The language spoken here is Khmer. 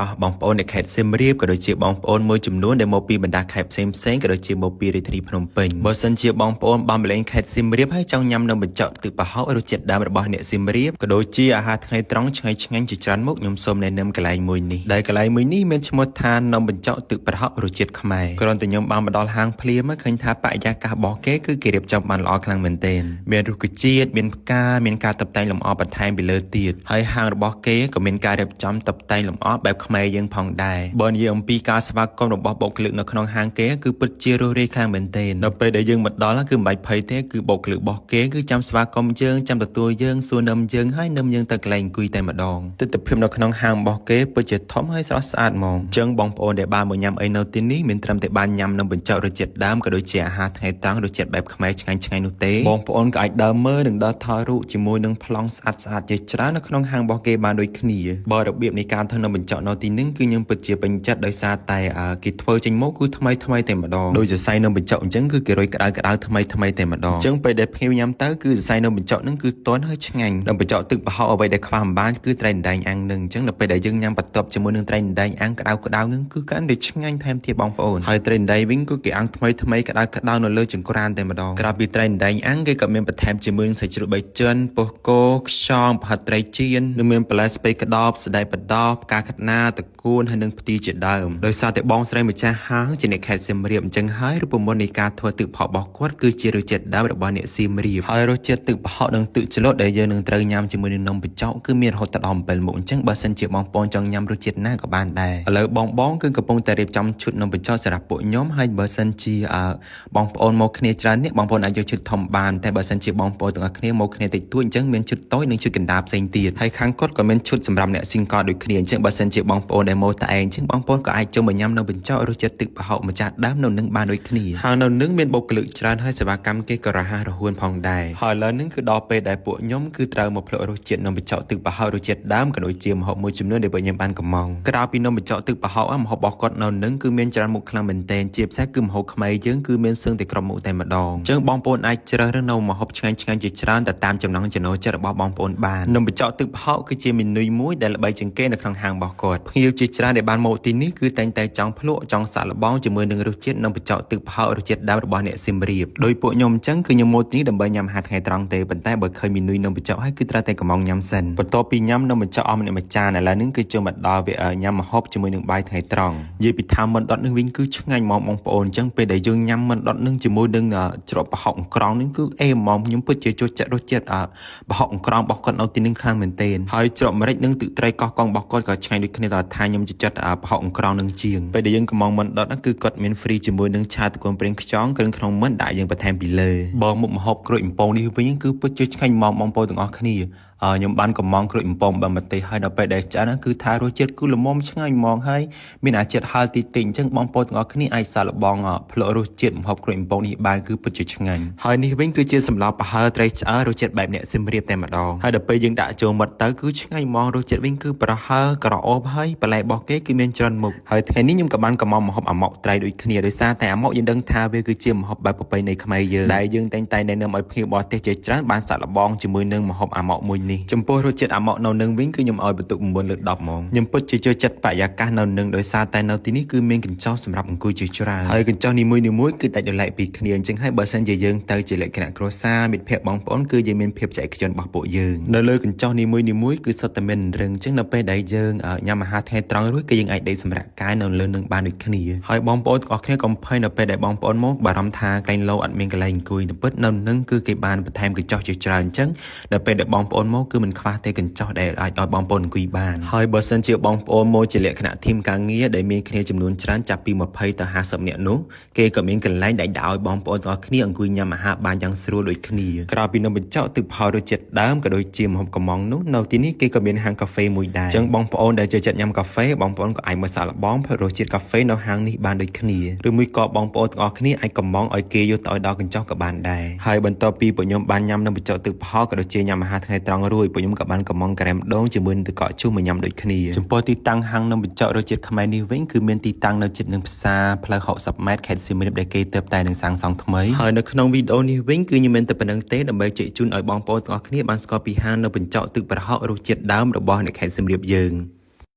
តោះបងប្អូននៅខេត្តសៀមរាបក៏ដូចជាបងប្អូនមួយចំនួនដែលមកពីបណ្ដាខេត្តផ្សេងផ្សេងក៏ដូចជាមកពីរាជធានីភ្នំពេញបើសិនជាបងប្អូនបានមកលេងខេត្តសៀមរាបហើយចង់ញ៉ាំនំបញ្ចុកទឹកប្រហុករសជាតិដើមរបស់អ្នកសៀមរាបក៏ដូចជាអាហារថ្ងៃត្រង់ឆ្ងាញ់ឆ្ងាញ់ជាច្រើនមុខខ្ញុំសូមណែនាំកន្លែងមួយនេះដែលកន្លែងមួយនេះមានឈ្មោះថានំបញ្ចុកទឹកប្រហុករសជាតិខ្មែរគ្រាន់តែខ្ញុំបានមកដល់ហាងភ្លាមឃើញថាបរិយាកាសរបស់គេគឺគេរៀបចំបានល្អខ្លាំងមែនទែនមានរុក្ខជាតិមានផ្កាមានការតុបតែងលម្អបន្ថែមពីលើទៀតហើយហាងរបស់គេក៏មានការរៀបចំតុបតែងលម្អបែបខ្មែរយើងផងដែរបើនិយាយអំពីការស្វាគមន៍របស់បុគ្គលិកនៅក្នុងហាងគេគឺពិតជារស់រាយខ្លាំងមែនទែនដល់ពេលដែលយើងមកដល់គឺមិនបាច់ភ័យទេគឺបុគ្គលិករបស់គេគឺចាំស្វាគមន៍យើងចាំទទួលយើងសួរនឹមយើងហើយនឹមយើងទៅកន្លែងអង្គុយតែម្ដងទិដ្ឋភាពនៅក្នុងហាងរបស់គេពិតជាធំហើយស្រស់ស្អាតហ្មងអញ្ចឹងបងប្អូនដែលបានមកញ៉ាំអីនៅទីនេះមិនត្រឹមតែបានញ៉ាំនំបញ្ចុករសជាតិដើមក៏ដូចជាអាហារថ្ងៃត្រង់រសជាតិបែបខ្មែរឆ្ងាញ់ឆ្ងាញ់នោះទេបងប្អូនក៏អាចដើរមើលនិងដើរថតរូបជាមួយនឹងប្លង់ស្អាតស្អាតជាច្រើននៅក្នុងហាងរបស់គេបានដូចគ្នាបើរបៀបនៃការធ្វើនំបញ្ចុកនៅទីនេះគឺខ្ញុំពិតជាពេញចិត្តដោយសារតែគេធ្វើចេញមកគឺថ្មីថ្មីតែម្ដងដោយសរសៃនំបញ្ចុកអញ្ចឹងគឺគេរុយក្តៅក្តៅថ្មីថ្មីតែម្ដងអញ្ចឹងពេលដែលភ្ញៀវញ៉ាំទៅគឺសរសៃនំបញ្ចុកនឹងគឺទន់ហើយឆ្ងាញ់នំបញ្ចុកទឹកប្រហុកអ្វីដែលខ្វះមិនបានគឺត្រីដណ្ដែងអាំងនឹងអញ្ចឹងដល់ពេលដែលយើងញ៉ាំបន្ទាប់ជាមួយនឹងត្រីដណ្ដែងអាំងក្តៅក្តៅនឹងគឺកាន់តែឆ្ងាញ់ថែមទៀតបងប្អូនហើយត្រីដណ្ដែងវិញគឺគេអាំងថ្មីថ្មីក្តៅក្តៅនៅលើចង្ក្រានតែម្ដងក្រៅពីត្រីដណ្ដែងអាំងគេក៏មានបន្ថែមជាមួយនឹងសាច់ជ្រូកបីជាន់ពោះគោខ្យងប្រហិតត្រីចៀននិងមានបន្លែស្ពៃក្តោបសណ្តែកបណ្ដោះផ្កាខាត់ណាតកួនហើយនិងផ្ទីជាដើមដោយសារតែបងស្រីម្ចាស់ហាងជាអ្នកខេត្តសៀមរាបអញ្ចឹងហើយរូបមន្តនៃការធ្វើទឹកប្រហុករបស់គាត់គឺជារសជាតិដើមរបស់អ្នកសៀមរាបហើយរសជាតិទឹកប្រហុកនិងទឹកជ្រលក់ដែលយើងនឹងត្រូវញ៉ាំជាមួយនឹងនំបញ្ចុកគឺមានរហូតដល់7មុខអញ្ចឹងបើសិនជាបងប្អូនចង់ញ៉ាំរសជាតិណាក៏បានដែរឥឡូវបងបងគឺកំពុងតែរៀបចំឈុតនំបញ្ចុកសម្រាប់ពួកខ្ញុំហើយបើសិនជាបងប្អូនមកគ្នាច្រើននេះបងប្អូនអាចយកឈុតធំបានតែបើសិនជាបងប្អូនទាំងអស់គ្នាមកគ្នាតិចតួចអញ្ចឹងមានឈុតតូចនិងឈុតកណ្ដាលផ្សេងទៀតហើយខាងគាត់ក៏មានឈុតសម្រាប់អ្នកស៊ីងកដូចគ្នាអញ្ចឹងបើសិនជាបងប្អូនដែលមកតែឯងអញ្ចឹងបងប្អូនក៏អាចចូលមកញ៉ាំនំបញ្ចុករសជាតិទឹកប្រហុកម្ចាស់ដើមនៅនឹងបានដូចគ្នាហើយនៅនឹងមានបុគ្គលិកច្រើនហើយសេវាកម្មគេក៏រហ័សរហួនផងដែរហើយឥឡូវនឹងគឺដល់ពេលដែលពួកខ្ញុំគឺត្រូវមកភ្លក្សរសជាតិនំបញ្ចុកទឹកប្រហុករសជាតិដើមក៏ដូចជាម្ហូបមួយចំនួនដែលពួកខ្ញុំបានកំងក្រៅពីនំបញ្ចុកទឹកប្រហុកម្ហូបរបស់គាត់នៅនឹងគឺមានច្រើនមុខខ្លាំងមែនទែនជាពិសេសគឺម្ហូបខ្មែរយើងគឺមានសឹងតែគ្រប់មុខតែម្ដងអញ្ចឹងបងប្អូនអាចជ្រើសរើសនៅម្ហូបឆ្ងាញ់ឆ្ងាញ់ជាច្រើនទៅតាមចំណង់ចំណូលចិត្តរបស់បងប្អូនបាននំបញ្ចុកទឹកប្រហុកគឺជាមេនុយមួយដែលល្បីជាងគេនៅក្នុងហាងរបស់គាត់ភ្ញៀវជាច្រើនដែលបានមកទីនេះគឺតែងតែចង់ភ្លក់ចង់សាកល្បងជាមួយនឹងរសជាតិនំបញ្ចុកទឹកប្រហុករសជាតិដើមរបស់អ្នកសៀមរាបដោយពួកខ្ញុំអញ្ចឹងគឺខ្ញុំមកទីនេះដើម្បីញ៉ាំអាហារថ្ងៃត្រង់ទេប៉ុន្តែបើឃើញមេនុយនំបញ្ចុកហើយគឺត្រូវតែកំងញ៉ាំសិនបន្ទាប់ពីញ៉ាំនំបញ្ចុកអស់ម្នាក់មួយចានឥឡូវនេះគឺចូលមកដល់វាញ៉ាំម្ហូបជាមួយនឹងបាយថ្ងៃត្រង់និយាយពីថាមិនដុតនឹងវិញគឺឆ្ងាញ់ហ្មងបងប្អូនអញ្ចឹងពេលដែលយើងញ៉ាំមិនដុតនឹងជាមួយនឹងជ្រក់ប្រហុកអង្ក្រងនឹងគឺអេហ្មងខ្ញុំពិតជាចូលចិត្តរសជាតិប្រហុកអង្ក្រងរបស់គាត់នៅទីនឹងខ្លាំងមែនទែនហើយជ្រក់ម្រេចនិងទឹកត្រីកោះកុងរបស់គាត់ក៏ឆ្ងាញ់ដូចគ្នាដល់ថាខ្ញុំចូលចិត្តប្រហុកអង្ក្រងនឹងជាងពេលដែលយើងកំងមិនដុតគឺគាត់មាន free ជាមួយនឹងឆាតកូនព្រៀងខ្យងគ្រឿងក្នុងមិនដាក់យើងបន្ថែមពីលើបងមុខម្ហូបក្រូចបំពងនេះវិញគឺពិតជាឆ្ងាញ់ហ្មងបងប្អូនទាំងអស់គ្នាខ្ញុំបានកំងក្រូចបំពងបើម្ទេសហើយដល់ពេលដែលឆ្អិនគឺថារសជាតិគឺល្មមឆ្ងាញ់ហ្មងហើយមានអាជាតិហឹរតិចតិចអញ្ចឹងបងប្អូនទាំងអស់គ្នាអាចសាកល្បងភ្លក្សរសជាតិម្ហូបក្រូចបំពងនេះបានគឺពិតជាឆ្ងាញ់ហើយនេះវិញគឺជាសម្លប្រហើរត្រីឆ្អើររសជាតិបែបអ្នកសៀមរាបតែម្ដងហើយដល់ពេលយើងដាក់ចូលមាត់ទៅគឺឆ្ងាញ់ហ្មងរសជាតិវិញគឺប្រហើរក្រអូបហើយបន្លែរបស់គេគឺមានច្រើនមុខហើយថ្ងៃនេះខ្ញុំក៏បានកំងម្ហូបអាម៉ុកត្រីដូចគ្នាដោយសារតែអាម៉ុកយើងដឹងថាវាគឺជាម្ហូបបែបប្រពៃណីខ្មែរយើងដែលយើងតែងតែណែនាំឲ្យភ្ញៀវបរទេសជាច្រើនបានសាកល្បងជាមួយនឹងម្ហូបអាម៉ុកមួយនេះចំពោះរសជាតិអាម៉ុកនៅនឹងវិញគឺខ្ញុំឲ្យបន្ទុក9លើ10ហ្មងខ្ញុំពិតជាចូលចិត្តបរិយាកាសនៅនឹងដោយសារតែនៅទីនេះគឺមានកញ្ចុះសម្រាប់អង្គុយជាច្រើនហើយកញ្ចុះនីមួយៗគឺដាច់ដោយឡែកពីគ្នាអញ្ចឹងហើយបើសិនជាយើងទៅជាលក្ខណៈគ្រួសារមិត្តភ័ក្តិបងប្អូនគឺយើងមានភាពចែកខ្យន់របស់ពួកយើងនៅលើកញ្ចុះនីមួយៗគឺសុទ្ធតែមានរឹងអញ្ចឹងនៅពេលដែលយើងញ៉ាំអាហារថ្ងៃត្រង់រួចគឺយើងអាចដេកសម្រាកកាយនៅលើនឹងបានដូចគ្នាហើយបងប្អូនទាំងអស់គ្នាកុំភ័យនៅពេលដែលបងប្អូនមកបារម្ភថាកន្លែងលោអត់មានកន្លែងអង្គុយតែពិតនៅនឹងគឺគេបានបន្ថែមកញ្ចុះជាច្រើនអញ្ចឹងដល់ពេលដែលបងប្អូនមកគឺមិនខ្វះទេកញ្ចុះដែលអាចឲ្យបងប្អូនអង្គុយបានហើយបើសិនជាបងប្អូនមកជាលក្ខណៈធីមការងារដែលមានគ្នាចំនួនច្រើនចាប់ពី20ទៅ50នាក់នោះគេក៏មានកន្លែងដែលដាក់ឲ្យបងប្អូនទាំងអស់គ្នាអង្គុយញ៉ាំអាហារបានយ៉ាងស្រួលដូចគ្នាក្រៅពីនំបញ្ចុកទឹកផលរសជាតិដើមក៏ដូចជាម្ហូបកំងនោះនៅទីនេះគេក៏មានហាងកាហ្វេមួយដែរអញ្ចឹងបងប្អូនដែលចូលចិត្តញ៉ាំកាហ្វេបងប្អូនក៏អាចមកសាកល្បងផលរសជាតិកាហ្វេនៅហាងនេះបានដូចគ្នាឬមួយក៏បងប្អូនទាំងអស់គ្នាអាចកំងឲ្យគេយកទៅឲ្យដល់កញ្ចុះក៏បានដែរហើយបន្ទាប់ពីពួកខ្ញុំបានញ៉ាំនំបញ្ចុកទឹកផលក៏ដូចជាញ៉ាំអាហារថ្ងៃត្រង់រួចពួកខ្ញុំក៏បានកំងក្រែមដូងជាមួយនឹងទឹកកកជូរមកញ៉ាំដូចគ្នាចំពោះទីតាំងហាងនំបញ្ចុករសជាតិខ្មែរនេះវិញគឺមានទីតាំងនៅជិតនឹងផ្សារផ្លូវ60ម៉ែត្រខេត្តសៀមរាបដែលគេទើបតែនឹងសាងសង់ថ្មីហើយនៅក្នុងវីដេអូនេះវិញគឺខ្ញុំមានតែប៉ុណ្្នឹងទេដើម្បីជែកជូនឲ្យបងប្អូនទាំងអស់គ្នាបានស្គាល់ពីហាងនំបញ្ចុកទឹកប្រហុករសជាតិដើមរបស់អ្នកខេត្តសៀមរាបយើង។